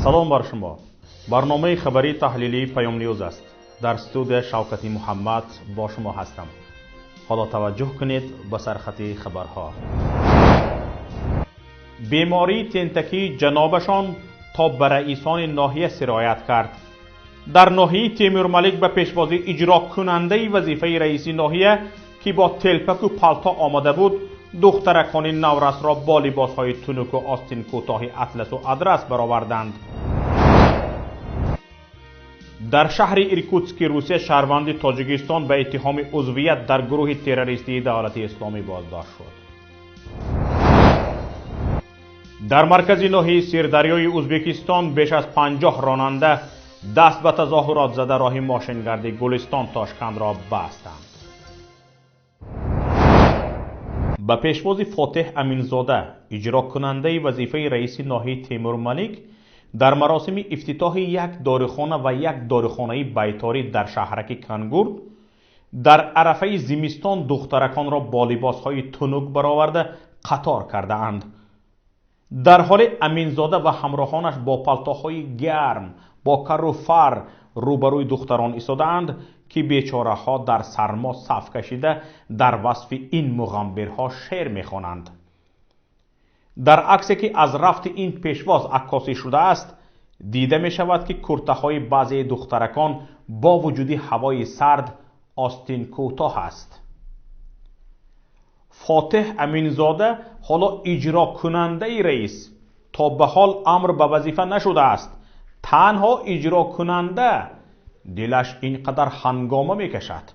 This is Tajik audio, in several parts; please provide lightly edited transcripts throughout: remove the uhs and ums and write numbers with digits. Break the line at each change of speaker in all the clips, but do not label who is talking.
Салом бар шумо. Барномаи хабарии таҳлилии Паём Ньюз аст. Дар студия Шавкати Муҳаммад бо шумо ҳастам. Ҳоло таваҷҷӯҳ кунед ба сархати хабарҳо. Бемории тентакии ҷанобашон то ба раисони ноҳия сироят кард. Дар ноҳияи Темурмалик ба пешвозии иҷрокунандаи вазифаи раиси ноҳия, ки бо телпаку палто омада буд, духтаракони наврасро бо либосҳои тунуку остинкӯтоҳи атласу адрас бароварданд. Дар шаҳри Иркутски Русия шаҳрванди Тоҷикистон ба иттиҳоми узвият дар гурӯҳи террористии Давлати Исломӣ боздошт шуд. Дар маркази ноҳияи Сирдарёи Ӯзбекистон беш аз 50 ронанда даст ба тазоҳурот зада роҳи мошингарди Гулистон Тошкандро бастанд. Ба пешвози Фотеҳ Аминзода, иҷрокунандаи вазифаи раиси ноҳияи Темурмалик, дар маросими ифтитоҳи як дорухона ва як дорухонаи байторӣ дар шаҳраки Кангурд дар арафаи зимистон духтараконро бо либосҳои тунук бароварда қатор кардаанд. Дар ҳоле Аминзода ва ҳамроҳонаш бо палтоҳои гарм, бо карру фар рӯбарӯи духтарон истодаанд, ки бечораҳо дар сармо саф кашида дар васфи ин муғамбирҳо шеър мехонанд. Дар аксе ки аз рафти ин пешвоз аккосӣ шудааст, дида мешавад, ки куртаҳои баъзеи духтаракон бо вуҷуди ҳавои сард остинкӯтоҳ аст. Фотеҳ Аминзода ҳоло иҷрокунандаи раис то ба ҳол амр ба вазифа нашудааст. Танҳо иҷрокунанда дилаш ин қадар ҳангома мекашад.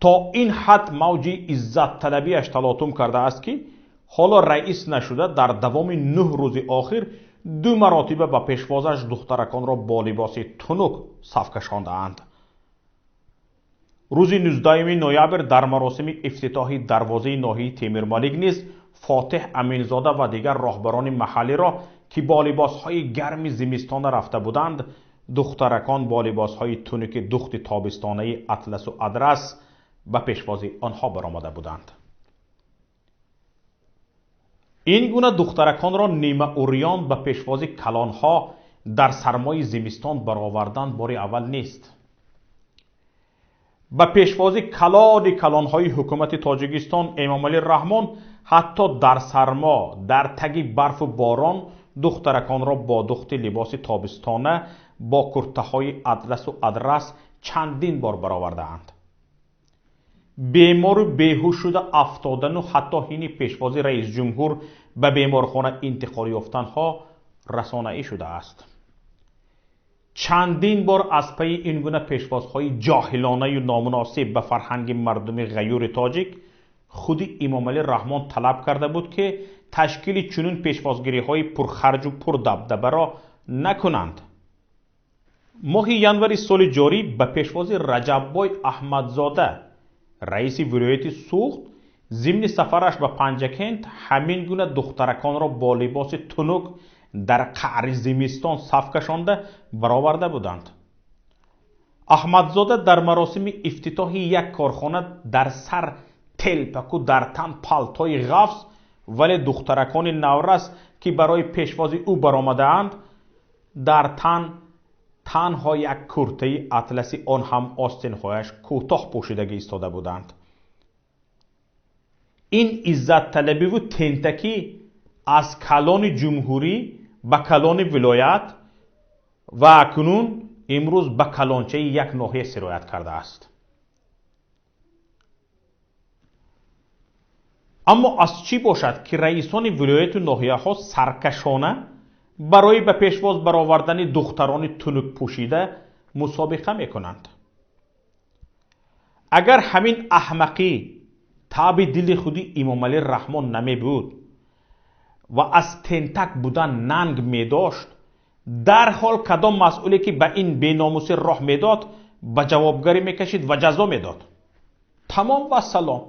То ин ҳад мавҷи иззатталабиаш талотум кардааст, ки ҳоло раис нашуда дар давоми 9 рӯзи охир 2 маротиба ба пешвозаш духтараконро бо либоси тунук саф кашондаанд. Рӯзи 19 ноябр дар маросими ифтитоҳи дарвозаи ноҳияи Темурмалик низ Фотеҳ Аминзода ва дигар роҳбарони маҳаллиро, ки бо либосҳои гарми зимистона рафта буданд, духтаракон бо либосҳои тунуки духти тобистонаи атласу адрас ба пешвози онҳо баромада буданд. Ин гуна духтараконро нимаурён ба пешвози калонҳо дар сармои зимистон баровардан бори аввал нест. Ба пешвози калони калонҳои ҳукумати Тоҷикистон Эмомалӣ Раҳмон ҳатто дар сармо, дар таги барфу борон духтараконро бо духти либоси тобистона бо куртаҳои атласу адрас чандин бор баровардаанд. Бемору беҳуш шуда афтодану ҳатто ҳини пешвози раисҷумҳур ба беморхона интиқол ёфтанҳо расонаӣ шудааст. Чандин бор аз пайи ин гуна пешвозҳои ҷоҳилонаю номуносиб ба фарҳанги мардуми ғаюри тоҷик худи Эмомалӣ Раҳмон талаб карда буд, ки ташкили чунин пешвозгириҳои пурхарҷу пурдабдабаро накунанд. Моҳи январи соли ҷорӣ ба пешвози Раҷаббой Аҳмадзода, раиси вилояти Суғд, зимни сафараш ба Панҷакент ҳамин гуна духтараконро бо либоси тунук дар қаъри зимистон саф кашонда бароварда буданд. Аҳмадзода дар маросими ифтитоҳи як корхона дар сар телпаку дар тан палтои ғафз, вале духтаракони наврас, ки барои пешвози ӯ баромадаанд, дар тан танҳо як куртаи атласи, он ҳам остинҳояш кӯтоҳ пӯшидагӣ истода буданд. Ин иззатталабиву тентакӣ аз калони ҷумҳурӣ ба калони вилоят ва акнун имрӯз ба калончаи як ноҳия сироят кардааст. Аммо аз чӣ бошад, ки раисони вилояту ноҳияҳо саркашона барои ба пешвоз баровардани духтарони тунукпӯшида мусобиқа мекунанд? Агар ҳамин аҳмақӣ таби дили худи Эмомалӣ Раҳмон намебуд ва аз тентак будан нанг медошт, дарҳол кадом масъуле, ки ба ин беномусӣ роҳ медод, ба ҷавобгарӣ мекашид ва ҷазо медод. Тамом ва салом.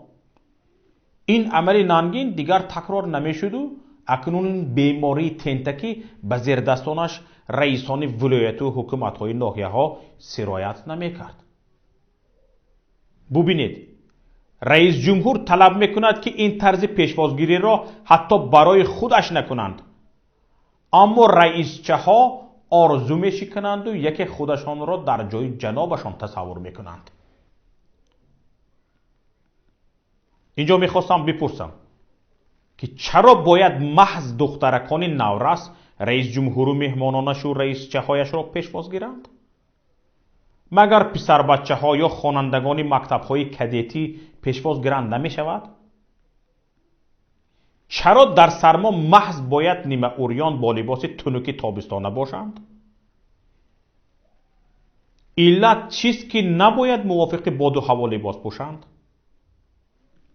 Ин амали нангин дигар такрор намешуду акнун ин бемории тентакӣ ба зердастонаш раисони вилояту ҳукуматҳои ноҳияҳо сироят намекард. Бубинед, раисҷумҳур талаб мекунад, ки ин тарзи пешвозгириро ҳатто барои худаш накунанд, аммо раисчаҳо Орзу мешикананду яке худашонро дар ҷои ҷанобашон тасаввур мекунанд. Инҷо мехостам бипурсам, ки чаро бояд маҳз духтаракони наврас раисҷумҳуру меҳмононашу раисчаҳояшро пешвоз гиранд? Магар писарбачаҳо ё хонандагони мактабҳои кадетӣ пешвоз гиранд намешавад? Чаро дар сармо маҳз бояд нимаурён бо либоси тунуки тобистона бошанд? Иллат чист, ки набояд мувофиқи боду ҳаво либос пӯшанд?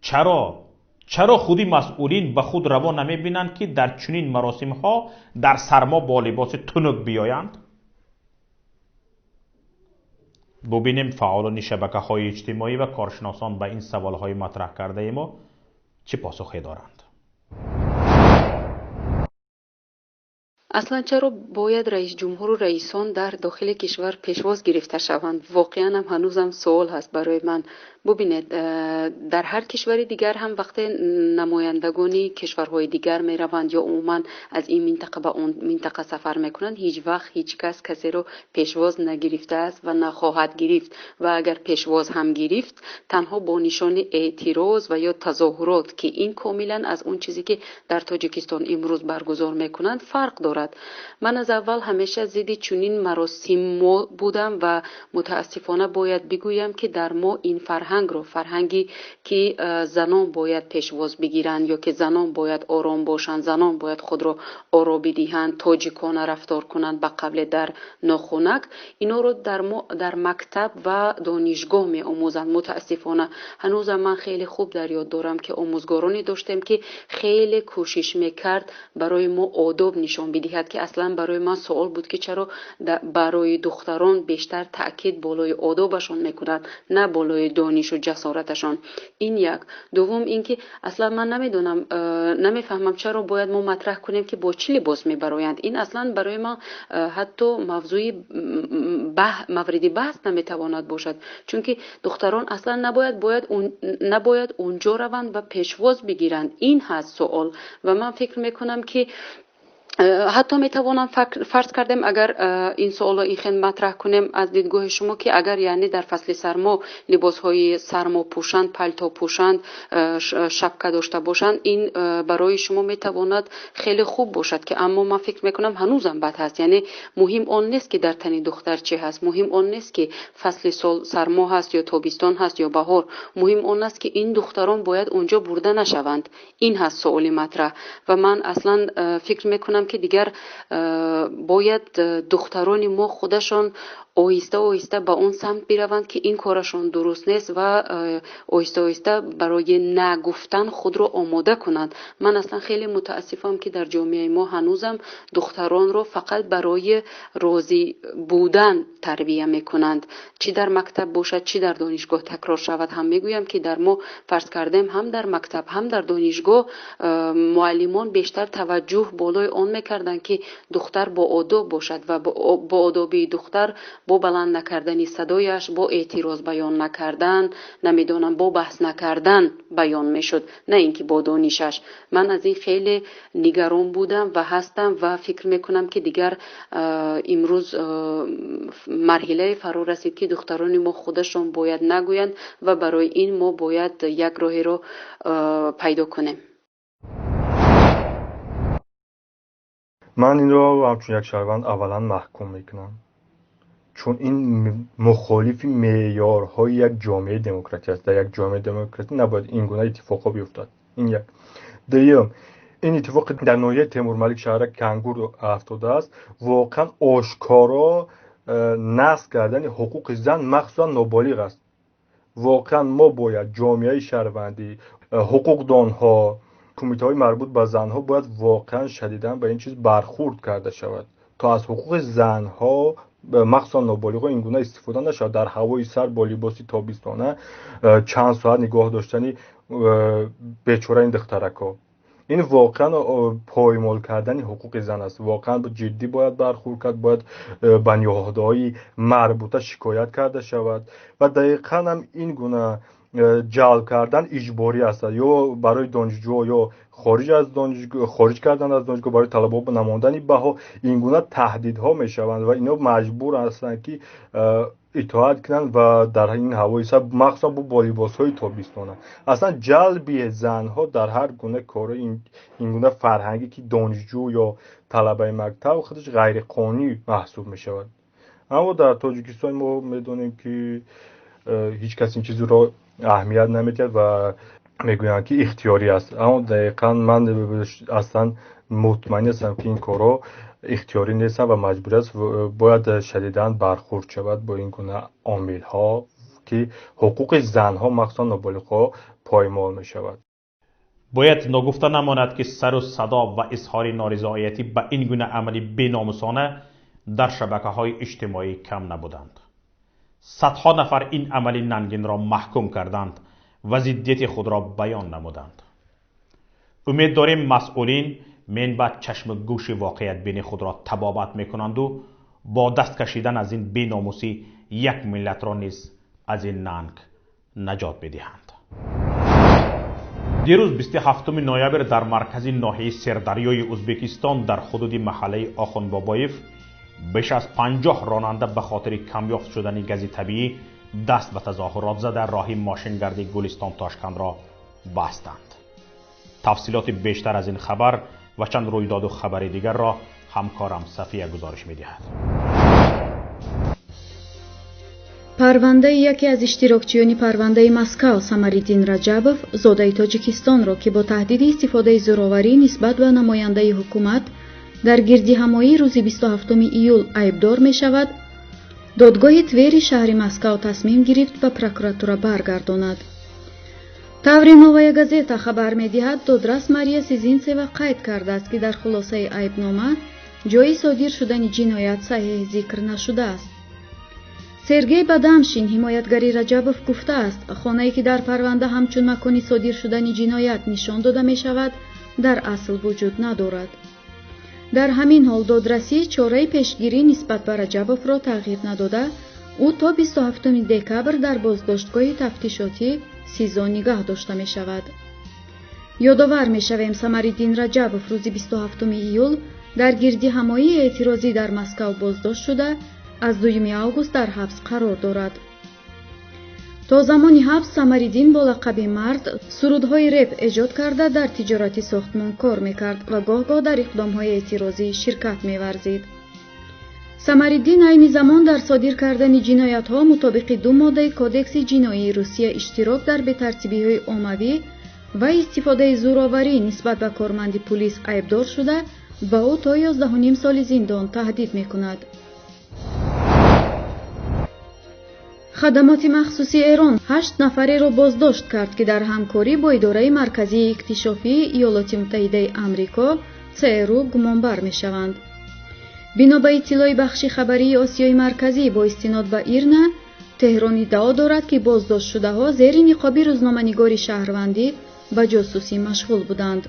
Чаро худи масъулин ба худ раво намебинанд, ки дар чунин маросимҳо дар сармо бо либоси тунук биёянд? Бубинем, фаъолони шабакаҳои иҷтимоӣ ва коршиносон ба ин саволҳои матраҳ кардаи мо чӣ посухе доранд.
Аслан чаро бояд раисҷумҳуру раисон дар дохили кишвар пешвоз гирифта шаванд? Воқеан ҳам ҳанӯзам суол ҳаст барои ман. Бубинед, дар ҳар кишвари дигар ҳам вақте намояндагони кишварҳои дигар мераванд ё умуман аз ин минтақа ба он минтақа сафар мекунанд, ҳеҷ вақт ҳеҷ кас касеро пешвоз нагирифтааст ва нахоҳад гирифт, ва агар пешвоз ҳам гирифт, танҳо бо нишони эътироз ва ё тазоҳурот, ки ин комилан аз он чизе, ки дар Тоҷикистон имрӯз баргузор мекунанд, фарқ дорад. Ман аз аввал ҳамеша зидди чунин маросиммо будам ва мутаассифона бояд бигӯям, ки дар мо ин фарҳангро, фарҳанги ки занон бояд пешвоз бигиранд ё ки занон бояд ором бошанд, занон бояд худро оро бидиҳанд, тоҷикона рафтор кунанд, ба қавле дар нохунак, инҳоро дар мо дар мактаб ва донишгоҳ меомӯзанд. Мутаассифона ҳанӯзам ман хеле хуб дар ёд дорам, ки омӯзгороне доштем, ки хеле кӯшиш мекард барои мо одоб нишон бидиҳад, ки аслан барои ман суол буд, ки чаро барои духтарон бештар таъкид болои одобашон мекунанд, на болои донишу ҷасораташон. Ин як. Дуввум ин ки аслан ман намедонам, намефаҳмам, чаро бояд мо матраҳ кунем, ки бо чӣ либос мебароянд. Ин аслан барои ман ҳатто мавзӯи мавриди баҳс наметавонад бошад, чунки духтарон аслан набояд унҷо раванд ва пешвоз бигиранд. Ин ҳаст суол. Ва ман фикр мекунам, ки ҳатто метавонам, фарз кардем, агар ин суолро ин хел матраҳ кунем аз дидгоҳи шумо, ки агар яъне дар фасли сармо либосҳои сармо пӯшанд, палто пӯшанд, шапка дошта бошанд, ин барои шумо метавонад хеле хуб бошад, ки аммо ман фикр мекунам, ҳанӯзам бад ҳаст. Яъне муҳим он нест, ки дар тани духтар чӣ ҳаст, муҳим он нест, ки фасли сол сармо ҳаст ё тобистон ҳаст ё баҳор. Муҳим он аст, ки ин духтарон бояд унҷо бурда нашаванд. Ин ҳаст суоли матраҳ. Ва ман аслан фикр мекунам, ки дигар бояд духтарони мо худашон оҳиста оҳиста ба он самт бираванд, ки ин корашон дуруст нест, ва оҳиста оҳиста барои на гуфтан худро омода кунанд. Ман аслан хеле мутаассифам, ки дар ҷомеаи мо ҳанӯзам духтаронро фақат барои розӣ будан тарбия мекунанд, чӣ дар мактаб бошад, чӣ дар донишгоҳ. Такрор шавад ҳам мегӯям, ки дар мо, фарз кардем, ҳам дар мактаб, ҳам дар донишгоҳ муаллимон бештар таваҷҷӯҳ болои он мекарданд, ки духтар боодоб бошад, ва боодобии духтар бо баланд накардани садояш, бо эътироз баён накардан, намедонам, бо баҳс накардан баён мешуд, на ин ки бо донишаш. Ман аз ин хеле нигарон будам ва ҳастам ва фикр мекунам, ки дигар имрӯз марҳилае фаро расид, ки духтарони мо худашон бояд нагӯянд ва барои ин мо бояд як роҳеро пайдо кунем.
Ман инро ҳамчун як шаҳрванд аввалан маҳкум мекунам, чун ин мухолифи меъёрҳои як ҷомеаи демократӣ аст. Дар як ҷомеаи демократӣ набояд ин гуна иттифоқҳо биёфтад. Ин як. Дуюм, ин иттифоқи дар ноҳияи Темурмалик, шаҳраки Кангур афтодааст, воқеан ошкоро нақз кардани ҳуқуқи зан, махсусан ноболиғ аст. Воқеан мо бояд ҷомеаи шаҳрвандӣ, ҳуқуқдонҳо, кумитаҳои марбут ба занҳо бояд воқеан шадидан ба ин чиз бархурд карда шавад, то аз ҳуқуқи занҳо, махсусан ноболиғҳо, ин гуна истифода нашавад. Дар ҳавои сард бо либоси тобистона чанд соат нигоҳ доштани бечора ин духтаракҳо, ин воқеан поймол кардани ҳуқуқи зан аст. Воқеан ҷиддӣ бояд бархурд кард, бояд ба ниҳодҳои марбута шикоят карда шавад. Ва дақиқан ҳам ин гуна Ҷалб кардан иҷборӣ аст, ё барои донишҷӯ, ё хориҷ аз донишгоҳ, хориҷ кардан аз донишгоҳ барои талабо намондани баҳо. Ин гуна таҳдидҳо мешаванд ва инҳо маҷбур ҳастанд, ки итоат кунанд ва дар ин ҳавои сард, махсусан бо либосҳои тобистона. Аслан ҷалби занҳо дар ҳар гуна корҳо, ин гуна фарҳангӣ, ки донишҷӯ ё талабаи мактаб, худаш ғайриқонунӣ маҳсуб мешавад. Аммо дар Тоҷикистон мо медонем, ки ҳеҷ кас ин чизро аҳамият намедиҳад ва мегӯянд, ки ихтиёрӣ аст. Аммо дақиқан ман аслан мутмаин ҳастам, ки ин корҳо ихтиёрӣ нестанд ва маҷбурӣ аст. Бояд шадидан бархӯрд шавад бо ин гуна омилҳо, ки ҳуқуқи занҳо, махсусан ноболиғҳо, поймол мешавад.
Бояд ногуфта намонад, ки сару садо ва изҳори норизоятӣ ба ин гуна амали беномусона дар шабакаҳои иҷтимоӣ кам набуданд. Садҳо нафар ин амали нангинро маҳкум карданд ва зиддияти худро баён намуданд. Умед дорем, масъулин минбаъд чашму гӯши воқеиятбини худро табобат мекунанду бо даст кашидан аз ин беномусӣ як миллатро низ аз ин нанг наҷот медиҳанд. Дирӯз, 27 ноябр, дар маркази ноҳияи Сердарёи Ӯзбекистон, дар ҳудуди маҳаллаи Охунбобоев, беш аз 50 ронанда ба хотири камёфт шудани гази табиӣ даст ба тазоҳурот зада, роҳи мошингарди Гулистон Тошкандро бастанд. Тафсилоти бештар аз ин хабар ва чанд рӯйдоду хабари дигарро ҳамкорам Сафия гузориш медиҳад.
Парвандаи яке аз иштирокчиёни парвандаи Москав, Самариддин Раҷабов, зодаи Тоҷикистонро, ки бо таҳдиди истифодаи зӯроварӣ нисбат ба намояндаи ҳукумат дар гирдиҳамоии рӯзи 27 июл айбдор мешавад, додгоҳи Твери шаҳри Москав тасмим гирифт ба прокуратура баргардонад. Таври «Новая газета» хабар медиҳад, додрас Мария Сизинцева қайд кардааст, ки дар хулосаи айбнома ҷои содир шудани ҷиноят саҳеҳ зикр нашудааст. Сергей Бадамшин, ҳимоятгари Раҷабов, гуфтааст, хонае, ки дар парванда ҳамчун макони содир шудани ҷиноят нишон дода мешавад, дар асл вуҷуд надорад. Дар ҳамин ҳол додрасӣ чораи пешгирӣ нисбат ба Раҷабовро тағйир надода, ӯ то 27 декабр дар боздоштгоҳи тафтишотӣ СИЗО нигаҳ дошта мешавад. Ёдовар мешавем, Самариддин Раҷабов рӯзи 27 июл дар гирдиҳамоии эътирозӣ дар Москав боздошт шуда, аз 2 август дар ҳабс қарор дорад. То замони ҳабс Самариддин бо лақаби Мард сурудҳои реп эҷод карда, дар тиҷорати сохтмон кор мекард ва гоҳ-гоҳ дар иқдомҳои эътирозӣ ширкат меварзид. Самариддин айни замон дар содир кардани ҷиноятҳо мутобиқи ду моддаи Кодекси ҷиноии Русия, иштирок дар бетартибиҳои оммавӣ ва истифодаи зӯроварӣ нисбат ба корманди пулис, айбдор шуда, ба ӯ то 11,5 соли зиндон таҳдид мекунад. Хадамоти махсуси Эрон ҳашт нафареро боздошт кард, ки дар ҳамкорӣ бо Идораи марказии иктишофии Иёлоти Муттаҳидаи Амрико, ЦРУ, гумонбар мешаванд. Бино ба иттилои бахши хабарии Осиёи Марказӣ бо истинод ба ИРНА, Теҳрон иддао дорад, ки боздоштшудаҳо зери ниқоби рӯзноманигори шаҳрвандӣ ба ҷосусӣ машғул буданд.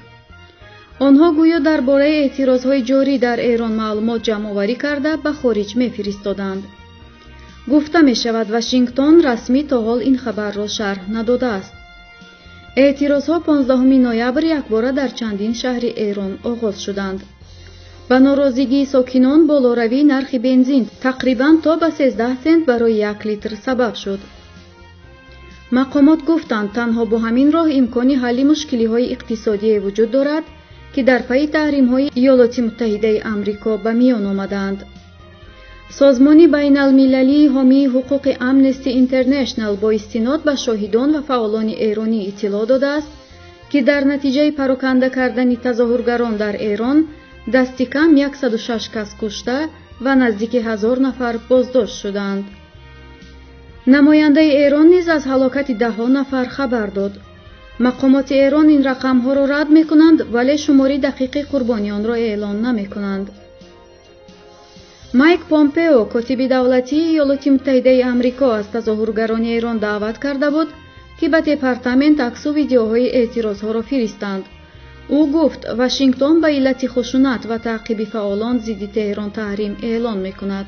Онҳо гӯё дар бораи эътирозҳои ҷорӣ дар Эрон маълумот ҷамъоварӣ карда, ба хориҷ мефиристоданд. Гуфта мешавад, Вашингтон расмӣ то ҳол ин хабарро шарҳ надодааст. Эътирозҳо 15 ноябр якбора дар чандин шаҳри Эрон оғоз шуданд. Ба норозигии сокинон болоравии нархи бензин тақрибан то ба 13 сент барои як литр сабаб шуд. Мақомот гуфтанд, танҳо бо ҳамин роҳ имкони ҳалли мушкилиҳои иқтисодие вуҷуд дорад, ки дар пайи таҳримҳои Иёлоти Муттаҳидаи Амрико ба миён омадаанд. Созмони байналмилалии ҳомии ҳуқуқи Амнести Интернешнал бо истинод ба шоҳидон ва фаъолони эронӣ иттилоъ додааст, ки дар натиҷаи пароканда кардани тазоҳургарон дар Эрон дасти кам 106 кас кушта ва наздики 1000 нафар боздошт шудаанд. Намояндаи Эрон низ аз ҳалокати даҳҳо нафар хабар дод. Мақомоти Эрон ин рақамҳоро рад мекунанд, вале шумори дақиқи қурбониёнро эълон намекунанд. Майк Помпео, котиби давлатии Иёлоти Муттаҳидаи Амрико, аз тазоҳургарони Эрон даъват карда буд, ки ба департамент аксу видеоҳои эътирозҳоро фиристанд. Ӯ гуфт, Вашингтон ба иллати хушунат ва таъқиби фаъолон зидди Теҳрон таҳрим эълон мекунад.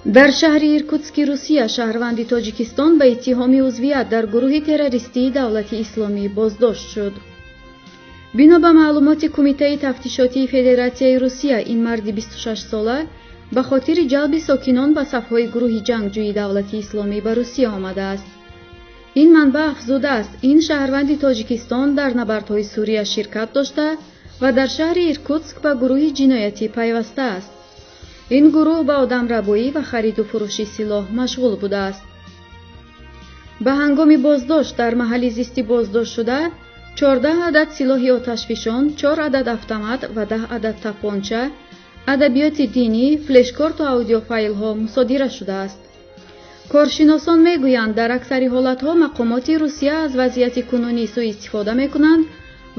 Дар шаҳри Иркутски Русия шаҳрванди Тоҷикистон ба иттиҳоми узвият дар гурӯҳи террористии Давлати Исломӣ боздошт шуд. Бино ба маълумоти Кумитаи тафтишотии Федератсияи Русия, ин марди 26-сола ба хотири ҷалби сокинон ба сафҳои гурӯҳи ҷангҷӯии Давлати Исломӣ ба Русия омадааст. Ин манбаъ афзудааст, ин шаҳрванди Тоҷикистон дар набардҳои Сурия ширкат дошта ва дар шаҳри Иркутск ба гурӯҳи ҷиноятӣ пайвастааст. Ин гурӯҳ ба одамрабоӣ ва хариду фурӯши силоҳ машғул будааст. Ба ҳангоми боздошт дар маҳалли зисти боздоштшуда 14 адад силоҳи оташфишон, 4 адад автомат ва 10 адад тапонча, адабиёти динӣ, флешкорту аудиофайлҳо мусодира шудааст. Коршиносон мегӯянд, дар аксари ҳолатҳо мақомоти Русия аз вазъияти кунунӣ суистифода мекунанд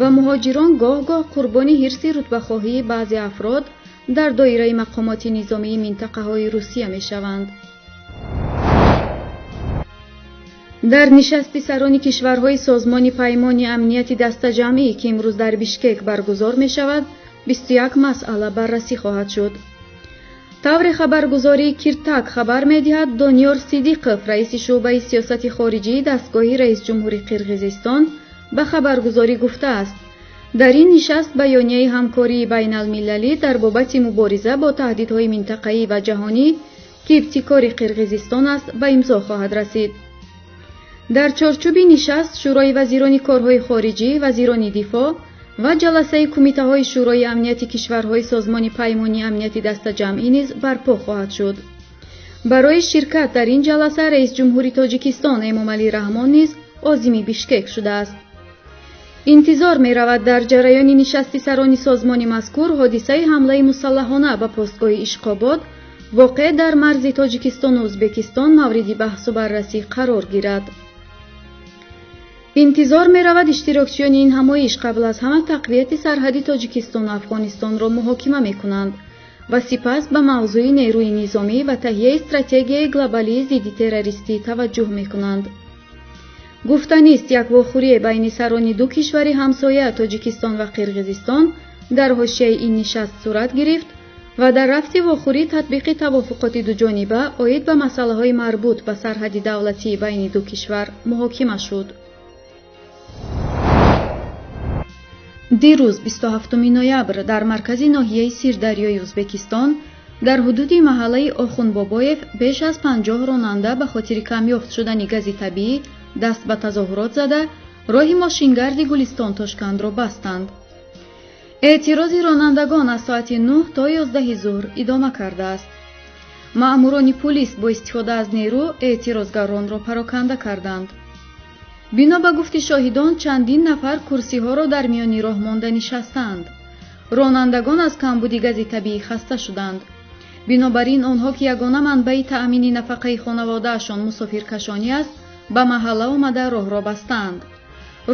ва муҳоҷирон гоҳ-гоҳ қурбони ҳирси рутбахоҳии баъзе афрод дар доираи мақомоти низомии минтақаҳои Русия мешаванд. Дар нишасти сарони кишварҳои Созмони Паймони Амнияти Дастаҷамъӣ, ки имрӯз дар Бишкек баргузор мешавад, 21 масъала баррасӣ хоҳад шуд. Тавре хабаргузории Киртак хабар медиҳад, Дониёр Сидиқов, раиси шӯъбаи сиёсати хориҷии дастгоҳи раисҷумҳури Қирғизистон, ба хабаргузорӣ гуфтааст, дар ин нишаст баёнияи ҳамкории байналмилалӣ дар бобати мубориза бо таҳдидҳои минтақаӣ ва ҷаҳонӣ, ки ибтикори Қирғизистон аст, ба имзо хоҳад расид. Дар чорчӯби нишаст Шӯрои вазирони корҳои хориҷӣ, вазирони дифоъ ва ҷаласаи кумитаҳои Шӯрои амнияти кишварҳои Созмони Паймони Амнияти Дастаҷамъӣ низ барпо хоҳад шуд. Барои ширкат дар ин ҷаласа раисҷумҳури Тоҷикистон Эмомалӣ Раҳмон низ озими Бишкек шудааст. Интизор меравад дар ҷараёни нишасти сарони созмони мазкур ҳодисаи ҳамлаи мусаллаҳона ба постгоҳи Ишқобод воқеъ дар марзи Тоҷикистону Ӯзбекистон мавриди баҳсу баррасӣ қарор гирад. Интизор меравад иштирокчиёни ин ҳамоиш қабл аз ҳама тақвияти сарҳади Тоҷикистону Афғонистонро муҳокима мекунанд ва сипас ба мавзӯи нерӯи низомӣ ва таҳияи стратегияи глобалии зидди террористӣ таваҷҷӯҳ мекунанд. Гуфтанист, як вохӯрие байни сарони ду кишвари ҳамсоя Тоҷикистон ва Қирғизистон дар ҳошияи ин нишаст сурат гирифт ва дар рафти вохӯрӣ татбиқи тавофуқоти дуҷониба оид ба масъалаҳои марбут ба сарҳади давлатии байни ду кишвар муҳокима шуд. Дирӯз 27 ноябр дар маркази ноҳияи Сирдарёи Ӯзбекистон дар ҳудуди маҳаллаи Охунбобоев беш аз 50 ронанда ба хотири камёфт шудани гази табиӣ даст ба тазоҳурот зада, роҳи мошингарди Гулистон Тошкандро бастанд. Эътирози ронандагон аз соати 9 то 11 зуҳр идома кардааст. Маъмурони пулис бо истифода аз нерӯ эътирозгаронро пароканда карданд. Бино ба гуфти шоҳидон, чандин нафар курсиҳоро дар миёни роҳ монда нишастаанд. Ронандагон аз камбуди гази табиӣ хаста шуданд. Бинобар ин онҳо, ки ягона манбаи таъмини нафақаи хонаводаашон мусофиркашонӣ аст, ба маҳалла омада роҳро бастаанд.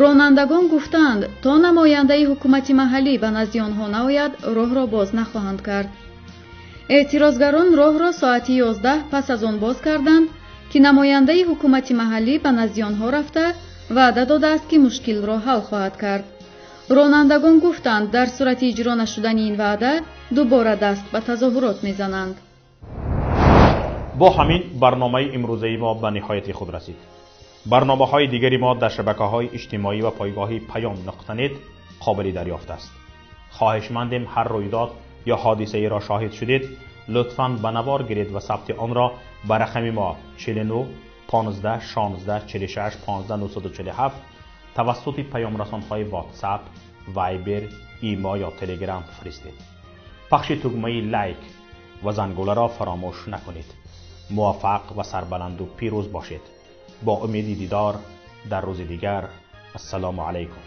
Ронандагон гуфтаанд, то намояндаи ҳукумати маҳаллӣ ба назди онҳо наояд, роҳро боз нахоҳанд кард. Эътирозгарон роҳро соати 11 пас аз он боз карданд, ки намояндаи ҳукумати маҳаллӣ ба назди онҳо рафта ваъда додааст, ки мушкилро ҳал хоҳад кард. Ронандагон гуфтанд, дар сурати иҷро нашудани ин ваъда дубора даст ба тазоҳурот мезананд.
Бо ҳамин барномаи имрӯзаи мо ба ниҳояти худ расид. Барномаҳои дигари мо дар шабакаҳои иҷтимоӣ ва пойгоҳи паём.нет қобили дарёфт аст. Хоҳишмандем ҳар рӯйдод ё ҳодисаеро шоҳид шудед, лутфан ба навор гиред ва сабти онро ба рақами мо 49 15 16 46 15 947 тавассути паёмрасонҳои WhatsApp, Viber, Имо ё Telegram фиристед. Пахши тугмаи лайк ва зангуларо фаромӯш накунед. Муваффақ ва сарбаланду пирӯз бошед. Бо умеди дидор дар рӯзи дигар. Ассалому алайкум.